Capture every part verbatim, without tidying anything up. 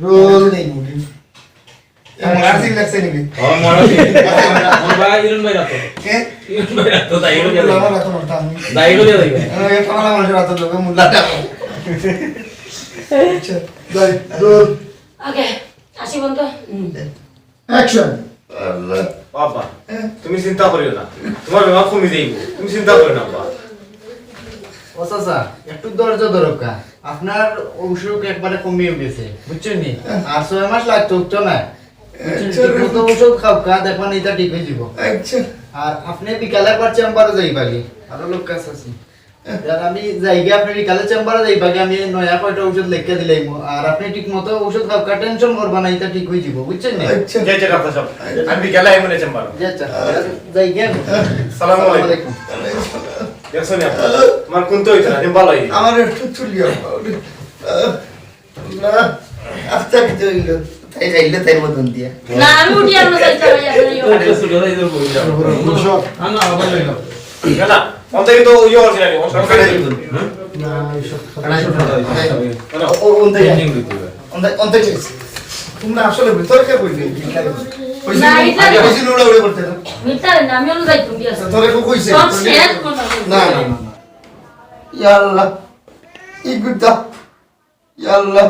রোল। এই মরার সিন লাগছে নাকি? ও, মরার সিন। আমার ভাই ইরন ভাই রাখো। কে? ইরন ভাই রাখো, তাই ইরন ভাই। আমার রাখো না, আমি। তাই ইরন ভাই। আমি একটা ভালো মানুষের রাখতে দেবো, মুল্লাটা। আচ্ছা, যাই, রোল। ওকে, আসি বন্ধু। হুম। অ্যাকশন। আল্লাহ। বাবা, হ্যাঁ? তুমি চিন্তা করিও না, তোমার বেমার কমি যাইব, তুমি চিন্তা করিও না, বাবা। ও চাচা, একটু ধৈর্য ধরুক্কা। আপনার অসুখ একবারে কমিও গেছে, বুঝছেন নি? আর ছয় মাস লাগতো তো না, বুঝছেন? আচ্ছা। ঠিক মতো ঔষধ খাউক্কা, দেখবেন এটা ঠিক হয়ে যাব। আচ্ছা। আর আপনি বিকালে একবার চেম্বারে যাইবাগি, আরো লোক কাছে আছে। আর আমি যাইগি, আপনি বিকালে চেম্বারে যাইবাগি, আমি নয়া কয়টা ঔষধ লেখিয়া দিলাইমু। আর আপনি ঠিক মতো ঔষধ খাউক্কা, টেনশন করবা না, এটা ঠিক হয়ে যাব, বুঝছেন নি? আচ্ছা। জি, জি, ডাক্তার সাহেব। আমি বিকালে আইমু নে চেম্বারে। জি, আচ্ছা। যাইগি আমি। সালাম আলাইকুম। আলাইকুম। দেখছো নি আপা? আমার কুন্তা হইতো না, আমি ভালো হই। আমার একটু চুলি আপা। না, আস্তে আস্তে হইল। তাই খাইলে তাই মতন দিয়া। না, আমি উঠি, আমরা যাইতে পারি, আপনি ইয়ে করেন। আরে, ছোট ভাই, তোর বই যাও। না, না, আবার লইলাম। না, না, অন্তত তো ইয়ে হচ্ছে না, অন্তত না, এইসব না, না, ও, ও, অন্তত ending দিতে হবে। অন্তত, অন্তত ঠিক আছে। তোমরা আসলে ভিতরে কে বলবে? না, এটা আগে না। বেশি লুড়াউড়ি করতে না। ভিতরে না, আমি অন্য যাই, তুমি আসো। তোরে কো কইছে? সব শেষ, কোন না, না, না, না। ইয়া আল্লাহ, ই গুদা। ইয়া আল্লাহ,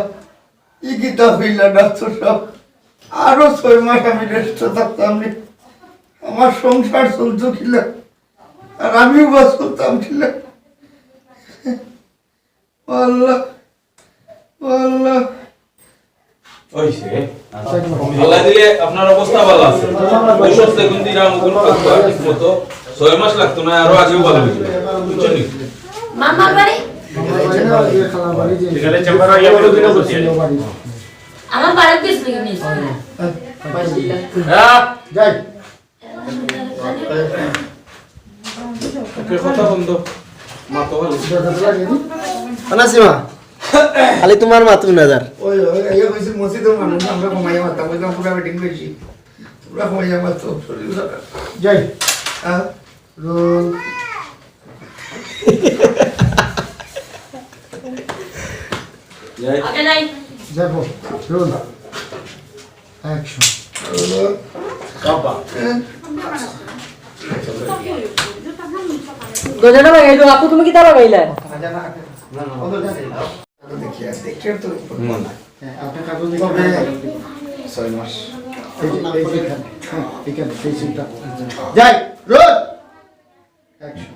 ই কিতা হইলা ডাক্তার সাহেব? আরো ছয় মাস আমি রেস্টে থাকতাম নি। আমার সংসার চলতো কিলা? আর আমিও বা চলতাম কিলা? ও আল্লাহ, ও আল্লাহ। হইছে। আল্লাহ দিলে আপনার অবস্থা ভালো আছে। ঔষধ দেখুন দিলাম, ওগুলো খাওয়া ঠিক মতো। ছয় মাস লাগতো না, আরো আগেও ভালো হইতো। বুঝছেন নি? মামার বাড়ি? এখানে চেম্বার আইয়া বলে দিলে বলছি। আমার বাড়ির পিছনে নিয়ে এসো। হ্যাঁ। যাই। ওকে, কথা বন্ধ। মা তো বলে। না, সীমা। খালি তোমার মা তুমি না যার। ওই, ওই, এই হইছে মসজিদের মানুষ, আমরা ঘুমাইয়া মারতাম, বলতাম, "পুরা মিটিং করছি।" তোমরা ঘুমাইয়া মারতো, শরীর খারাপ। যাই। হ্যাঁ? রোল। যাই। ওকে, যাই। যাবো। রোল। অ্যাকশন। বাবা। গজানো ভাই, এই যে আপু, তুমি কিতা লাগাইলা? না, না, না। দেখি, আর দেখি, আর তো মন। হ্যাঁ, আপনার কাগজ দেখি। তবে ছয় মাস। এই যে, এই যে এখানে, হ্যাঁ, এখানে, এই সিটটা। যাই, রোল। অ্যাকশন।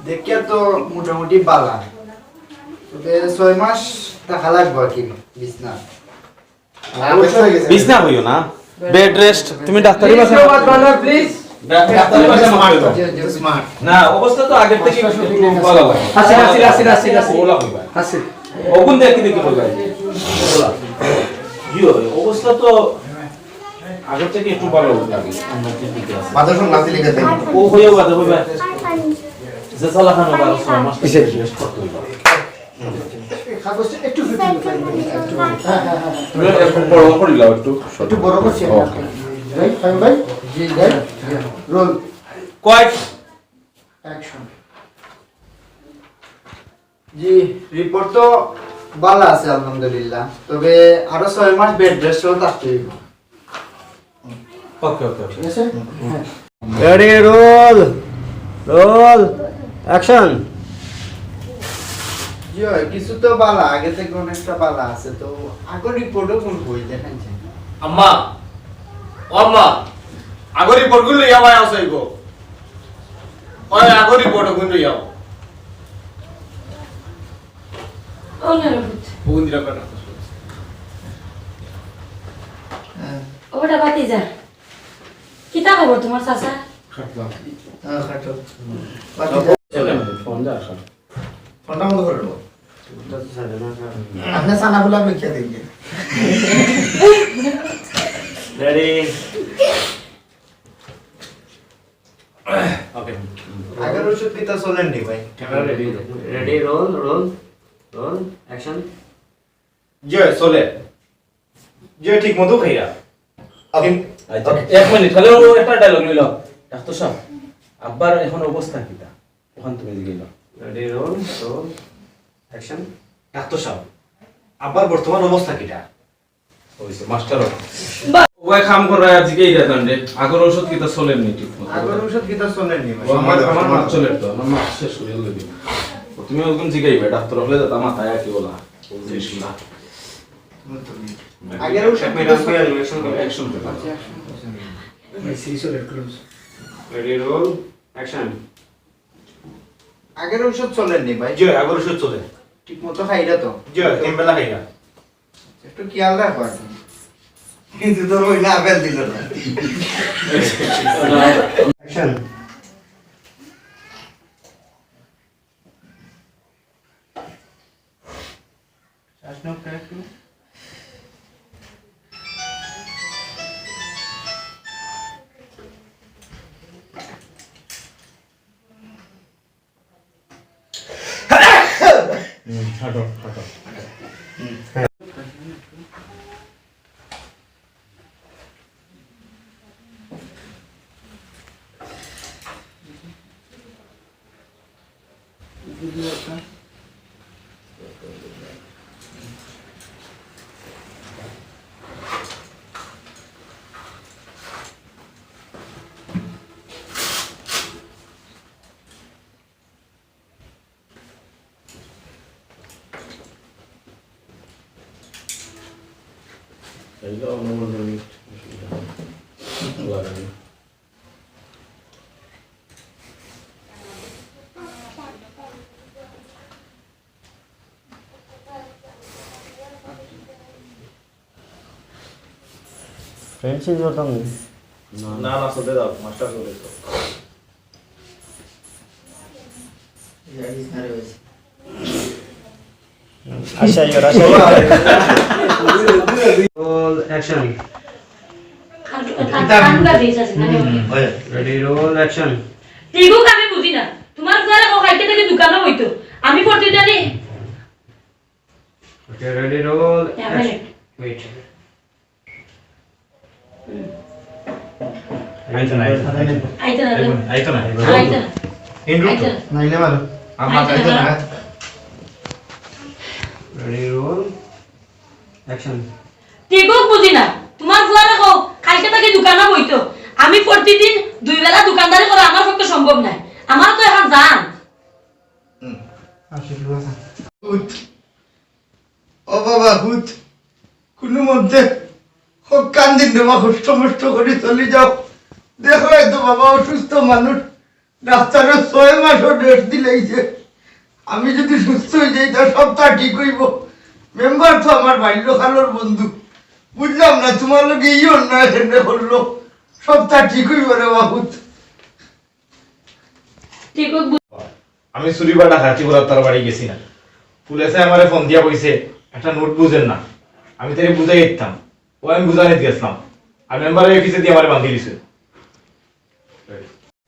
দেখিয়া তো মোটামুটি বালা, তবে ছয় মাস থাকা লাগবো আর কি বিছনা। বিছনা হইও না, বেড রেস্ট। তুমি ডাক্তারি ভাষা মাত বলো, প্লিজ। ডাক্তারি ভাষা মাত বলো। স্মার্ট। না, অবস্থা তো আগের থেকে একটু ভালো লাগে। হাসি, হাসি, হাসি, হাসি, হাসি। ওলা হইবা। হাসি। অগুন দেখি দেখি হইবা। ওলা। জি হয়, অবস্থা তো আগের থেকে একটু ভালো লাগে। উন্নতির দিকে আছে। বাতাসন নাচি লিখে দেন। ও হইও বাদে হইবা। যে সালা খান ওবার ছয় মাস কিসের? রেস্ট করতে হইবা। এই কাগজটা একটু ফিট করে দেন। একটু, হ্যাঁ, হ্যাঁ, হ্যাঁ। তুমি একটু বড় করে দাও, একটু। একটু বড় করছি আমি। ওকে। রাইট, ফাইন ভাই? জি, জি, জি। রোল। কয়েক অ্যাকশন। জি, রিপোর্ট তো ভালো আছে আলহামদুলিল্লাহ, তবে আরো ছয় মাস বেড রেস্ট থাকতে হইব। ওকে, ওকে, ওকে। ঠিক আছে? হ্যাঁ। Ready, roll. রোল। অ্যাকশন। জি হয়, কিছু তো বালা, আগে থেকে অনেকটা বালা আছে, তো আগর রিপোর্টও কোন বই দেখেন যে? আম্মা, ও আম্মা, আগর রিপোর্টগুলো লইয়া ভাই আসো ইগো। ওই আগর রিপোর্টগুলো লইয়া আও। ও না রে পুত। ও ইন্দিরা কাটা। হ্যাঁ। ও বেটা ভাতিজা। কিতা খবর তোমার চাচা? খাটলাম। হ্যাঁ, খাটো। চলেন, ফোন দে আসো। ফোনটা বন্ধ করে দেবো। ওটা তো ছাড়ে না, ছাড়ে না। আপনি সানা ফুলা আপনি খেয়ে দেখবেন। রেডি। ওকে। আগের ওষুধ কিতা চলেন নি ভাই? Camera ready. Ready, roll, roll, roll, action. জি, চলে। জি, ঠিক মতো খাইরা। ওকে। আচ্ছা, ওকে। এক মিনিট, তাহলে ও একটা ডায়লগ নিল। ডাক্তার সাহেব, আব্বার এখন অবস্থা কিতা? ওখান তুমি জিগাইবা। Ready, roll, roll, action. Doctor sub, আব্বার বর্তমান অবস্থা কিতা? অইছে, মাস্টার। ওই কাম কররা, জিগাইরা তানরে, আগর ঔষধ কিতা চলের নি ঠিক মতো? আগর ঔষধ কিতা চলের নি? ও, আমার, আমার মাত চলের তো, আমার মাত শেষ অইয়া গেল। তুমি ওরকম জিগাইবা, ডাক্তার অকলে যাতা মাথায় আর কি বলা, ও জিনিসগুলা। আগর ঔষধ কিতা চলের নি? Action করো। Action করো। আচ্ছা, action করো। Ready, roll, action. আগর ঔষধ চলের নি ভাই? জি, আগর ঔষধ চলে। ঠিক মতো খাইরা তো? জি, তিন বেলা খাইরা। একটু খেয়াল রাখো আর কি। কিন্তু তোর ওই না আপেল দিল না। Action. শ্বাস নাও, correct করো। হুম, হাঁটো, হাঁটো। Friendship করতাম নি। না, না, চলতে দাও, মাস্টার চলতে দাও। আচ্ছা, ইয়ার, আচ্ছা, ইয়ার। Roll, action. ঠান্ডা দিস আছে না? Ready, roll, action. ঠিক আমি বুঝি না। তুমার ফুয়ারে কও কাইলকে থাকি দোকানো বইতো। আমি পড়তে জানি। Okay, ready, roll, action. Wait. আইতো না, আইতো না। আইতো না, আইতো না। আইতো না। Intro তো। আইতো না। নাইলে ভালো। আমার আইতো না। Ready, roll, action. ঠিক বুঝি না। তুমার ফুয়ারে কও, কাইলকে থাকি দোকানো বইতো। আমি প্রতিদিন দুই বেলা দোকানদারি করা আমার পক্ষে সম্ভব নায়। আমার তো এখন জান। হুম। আশিকুল হাসান। ও বাবা, হুত, কুনু মতে হক কান দিন রে বা, কষ্ট মষ্ট করি চলি যাও। দেখো, এত বাবা অসুস্থ মানুষ, ডাক্তারে ছয় মাসও ডেট দিলাইছে। আমি যদি সুস্থ অই যাই, তা সবতা ঠিক অইবো। মেম্বার তো আমার বাল্যকালর বন্ধু, বুঝলাম না তুমার লগে ই অন্যায় কেনে করলো। সবতা ঠিক অইবো রে বা, হুত। ঠিক অইবো। আমি চুরি বা ডাকাতি করার তার বাড়ি গেছি না। পুলিশে আমারে ফোন দিয়া কইছে, একটা নোট বুঝের না। আমি তারে বুঝাই দিতাম। ও আমি বুঝানিত গেছিলাম। আর মেম্বারে অফিসে দিয়া আমারে বান্ধি দিছে।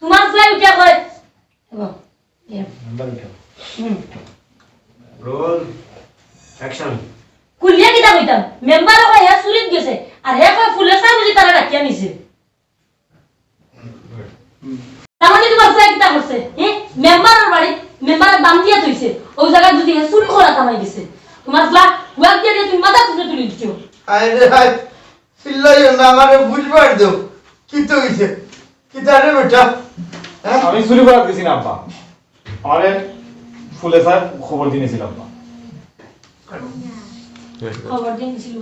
তুমার ফুয়ায় উঠিয়া কয়, এবং, ইয়ে। মেম্বার উঠো। হুম। Roll, action. খুলিয়া কিতা কইতাম? মেম্বারে কয় হে চুরিত গেছে। আর হে কয় পুলিশে বুঝি তারে ডাকিয়া নিছে। তার মানে তুমার ফুয়ায় কিতা করছে? হে? মেম্বারর বাড়িত মেম্বারে বান্ধিয়া থইছে। অউ জাগাত যদি হে চুরি করাত হামাই গেছে। তুমার ফুয়া, ফুয়াক দিয়া দিয়া তুমি মাথাত উপরে তুলি দিছো। হায় রে হায়, চিল্লাইও না, আমারে বুঝবার দেও। কিতা অইছে? কিতা রে বেটা? হ্যাঁ? আমি চুরি করাত গেছি না আব্বা। আমারে পুলিশে খবর দিছিল আব্বা। খবর দিছিল,